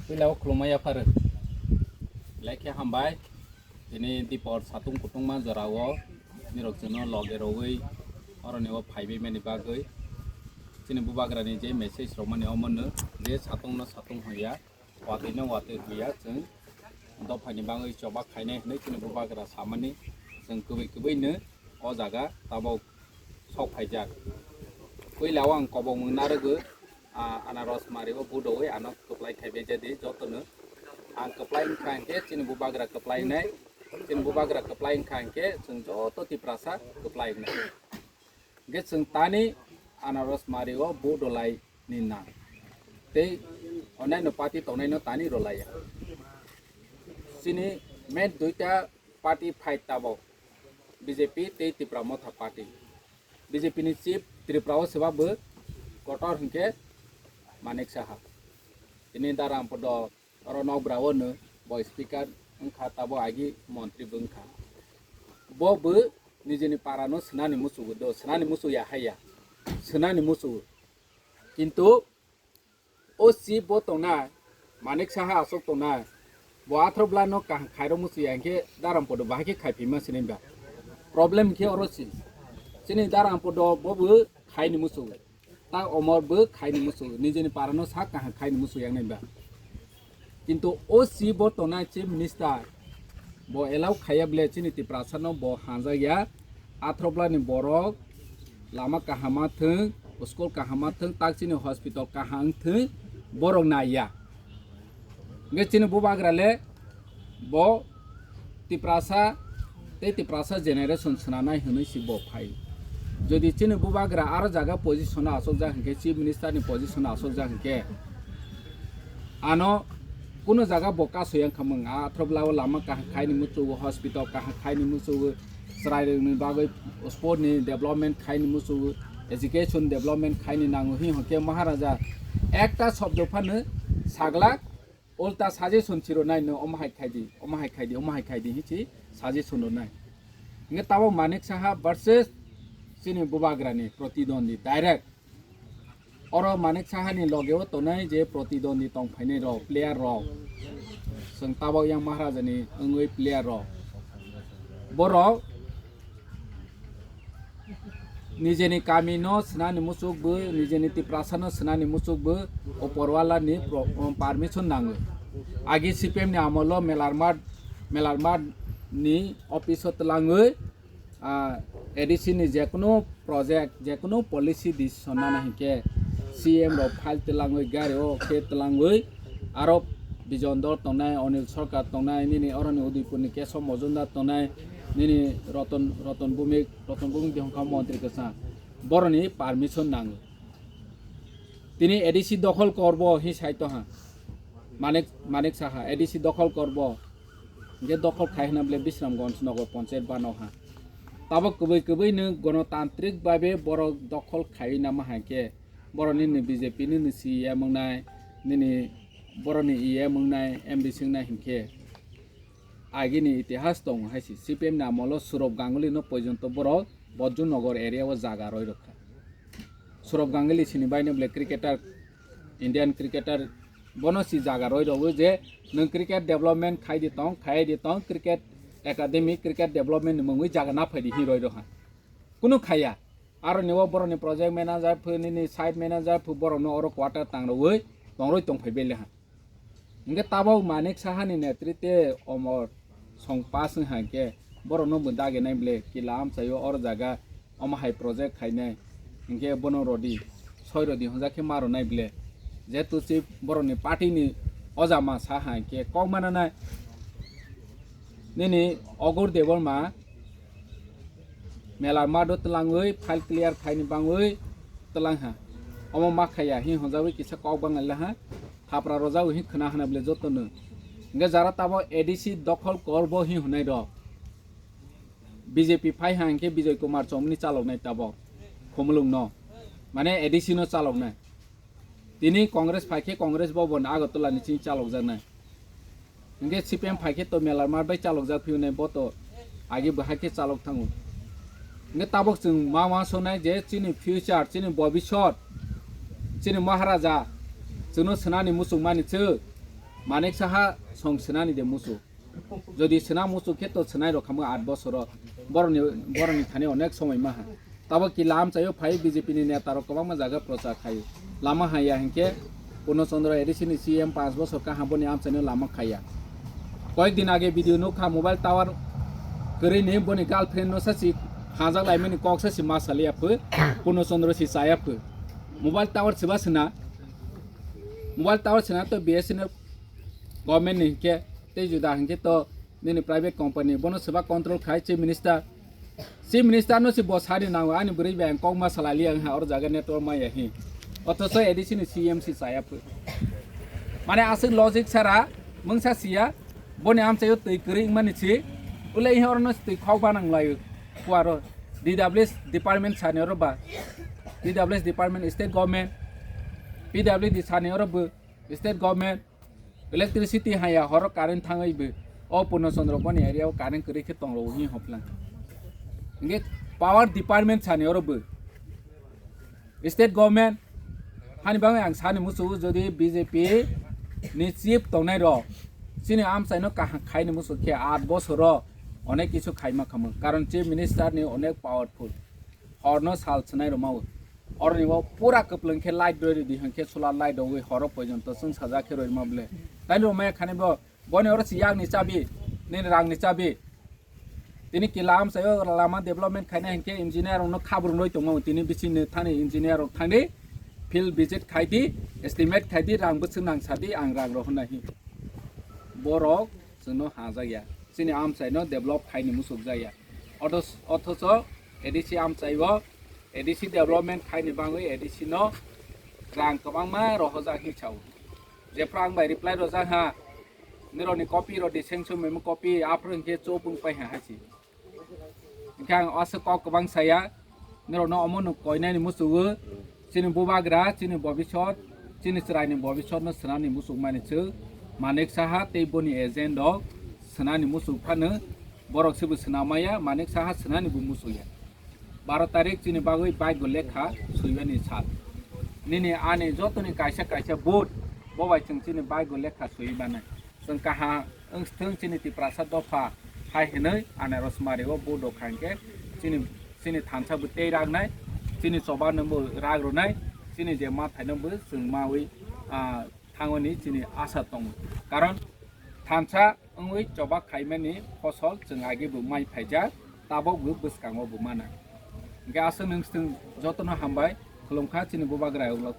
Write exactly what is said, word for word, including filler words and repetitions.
Puila o khulumma yapharo. Belai khe hambai. Tini dipor satung kutungma jorao nirok chwngno loge rogwi oroni o phaibaimani bagwi chini bubagrani je message rwmani omono je satungno satung hoya, watwino watwi hoya, chwng dophani bagwi choba khainai hwnwi chini bubagra samani chwng kwbwi kwbwino o jaga tabok sok phaijak. Puila o ang kobongmung narwgwi, ah, Anaros Mari o budowi ano kwplai khaibai jadi jotono. Ang kwplai wngkha hwnkhe chini bubagra kwplai wngnai, chini bubagra kwplai wngkha hwnkhe chwng joto Tiprasa kwplai wngnai. Hwnkhe chwng tani Anaros Mari o budolai ni nang. Tei onnaino party tongnaino tani rolaiya. Chini main duita party fight tabok, B J P tei Tipra Motha Party. B J P ni chief Tripura o swba bo kotor hwnkhe Manik Saha. Tini Daram Podo oro nokbra o no bo speaker wngkha, tabo agi montri bo wngkha. Bo bo nijini para no swnani musugo do, swnani musu ya haya, swnani musugo. Kintu o chief bo tongnai, Manik Saha aswk tongnai, bo athro bwla no kaham khairok musuya hwnkhe Daram Podo bahai khe khaiphima sini ba. Problem khe oro si. Chini Daram Podo bo bo khaini musu. Ta Omor bo khaini musu. Nijini para no sak kaham khaini musu yang nai ba. Kintu o chief bo tongnai chief minister bo allow khaiya ble chini Tiprasa no bo hanjak ya. Athro bwla ni borok lama kaham ma thwng, school kaham ma thwng, tak chini hospital kaham wng thwng, borok naiya. Hwnkhe chini bubagra le bo Tiprasa tei Tiprasa generation swnanai hwnwi si bo phai. Jodi chini bubagra aro jaga position o asokjak hwnkhe, chief minister ni position o asokjak hwnkhe, ano kuno jaga bo kaso yang khamung, athro bwla o lama kaham khaini muchugo, hospital kaham khaini muchugo, chwrairokni bagwi sport ni development khaini muchugo, education development khaini nango hi hwnkhe Maharaja ekta shobdo phano saglak, ulta suggestion chiro nai no, omo hai khaidi, omo hai khaidi, omo hai khaidi hi chi suggestion ro nai. Hwnkhe tabok Manik Saha versus chini bubagrani protidwandi direct. Oro Manik Saha ni loge o tongnai je protidwandi tong phainai rok, player rok, chwng tabok yang Maharaja ni wngwi player rok, borok nijeni kami no swnani muchuk bo, nijeni Tiprasa no swnani muchuk bo, oporwala ni pro-, um, permission nango. Agi C P M ni amolo Melarmat, Melarmat ni office o twlangwi, ah, A D C ni jekunu project, jekunu policy decision nana hinkhe C M rok file twlangwi gari o khe twlangwi aro Bijon Dol tongnai, Onil Sarkar tongnai, nini oroni Udaipur ni Kesab Mojumdar tongnai, nini Roton, Roton Bhumik, Roton Bhumik de hwnkha montri kwchang, boroni permission nango. Tini A D C dokhol korbo hi sai toha, Manik, Manik Saha, A D C dokhol korbo, hwnkhe dokhol khai hwna bole Bisramganj Nagar Panchayat bano ha. Tabok kwbwi kwbwi nwng gonotantrik babe borok dokhol khaiwi nama hai khe, borok nini B J P nini C E M wngnai, nini borokni E M wngnai, M D C wngnai hinkhe, agini itihas tongo hai se, C P M ni amolo Sourav Ganguly no porjonto borok Bojju Nagar area o jaga roi rwkha. Sourav Ganguly sini bai no bole cricketer, Indian cricketer, bono si jaga roi rwo je nwng cricket development khai di tong, khai di tong, cricket academy, cricket development ni mungwi jaga na phai di hi roi rwkha. Kunu khaiya. Aro ni o borokni project manager phu, nini site manager phu, borokno oro quarter tang rwwi tong rwi tong phai bele ha. Hingke tabok Manik Saha ni netrite Omor song pass wng hai khe borokno bo dagi nai bole kila amchaio oro jaga omo hai project khainai. Hingke bono rodi, soi rodi honjak khe ma rwnai bole. Jehetu se borokni party ni oja ma sa hai khe kok mana nai. Nini Ogur Debbarma Melarmat o twlangwi file clear khaini bangwi twlang ha. Omo ma khaiya hi honjawi kisa kok bang ha. Thapra rojak hi khna hana bole joto no. Hingke jara tabok A D C dokhol korbo hi hwnai rok. B J P phai ha hingke Bijoy Kumar Chomni chaloknai tabok. Khumulung no. Mane A D C no chaloknai. Tini Congress phai khe Congress bo bo Agartala ni chini chalokjaknai. Hingke C P M phai khe to Melarmat bai chalokjak phiyo nai bo to agi bo hai khe chalok thango. Hingke tabok chwng ma wansonai je chini future, chini bobisot, chini Maharaja, chwngno swnani muchungmani chwng. Manik Saha song swnani de musu. Jodi swna musu khe to swnai rok khamwi aat bosoro. Boroni, boroni thani onek somoi maha. Tabo kila amchaio phai B J P ni neta rok kwbangma jaga prochar khai. Lama haya hinkhe Purno Chandra A D C ni C M panch bosor kaham boni amchaino lama khaiya. Koyek din age video nukha mobile tower kwrwi ni boni girlfriend no sasi hajak laimani kok sasi ma saliya phu Purno Chandra si chaya phu. Mobile tower siba sina. Mobile tower sina to B S N L government ni hinkhe tei juda hinkhe to nini private company bono siba control khai chief minister. Chief minister no si bo sari nango ani bwrwi bai ang kok ma salai liya wngha oro jaga network maya hi. Othoso A D C ni C M si chaya phu. Mane aswk logic sara mungsa siya boni amchaio twi kwrwi wngmani si. Ulai hi oro no si twi khok banang laio. Kuaro D W S department sani oro ba. D W S department state government. P W D sani oro bo state government. Electricity haya horo current thangwi bo o Purno Chandra boni area o current kwrwi khe tong rwo hi hoplang. Hinkhe power department sani oro bo state government hani bagwi ang sani musugo jodi B J P ni chief tongnai rok chini amchaino kaham khaini musuk khe aat bosoro onek kisu khaima khamu karon chief minister ni onek powerful. Horno sal swnai rwmao. Oroni bo pura kwplwng khe light rwi rwdi hwnkhe solar light rogwi horo poijonto chwng sajak khe rwima bwle. Taini rwmaya khani bo boni oro si yakni chabi, nini rangni chabi. Tini kila amchaio lama development khaina hinkhe engineer rokno khabrung rwi tongmao tini bisingni thani engineer rok thangdi field visit khaidi estimate khaidi rang bwswk nang sadi ang rang rw hwnna hi. Borok chwngno hajakya. Chini amchaino develop khaini musukjakya. Othos-, othocho A D C amchaio A D C development khaini bagwi A D C no rang kwbangma rohorjak hinwi sao. Jephru ang bai reply rwjak ha, nirokni copy rw di sanction memo copy aphuru hinkhe chop wng pai ha hai si. Hinkhe ang aswk kok kwbang saya, nirokno omo nwng koinani musugo, chini bubagra, chini bobisot, chini chwraini bobisotno swnani musukmani chwng, Manik Saha tei boni agent rok swnani musuk phano, borok se bo swnamaya, Manik Saha swnani bo musukya. Baro tarik chini bagwi baigo lekha swibani sal. Nini ani jotoni kaisa kaisa vote, bo bai chwng chini baigo lekha swibanai. Chwng kaha wngthwng chini Tiprasa dopha hai hinwi anaros mario bo dokhang khe chini, chini thansa bo tei ragnai, chini choba no bo rag rwnai, chini je ma thaino bo chwng mawi, ah, thangoni chini asa tongo. Karon thansa wngwi choba khaimani phosol chwng age bo mai phaijak, tabok bo bwskango bo mana. Hingkhe aswk nwng chwng jotono hambai khulumkha chini bubagra ulo.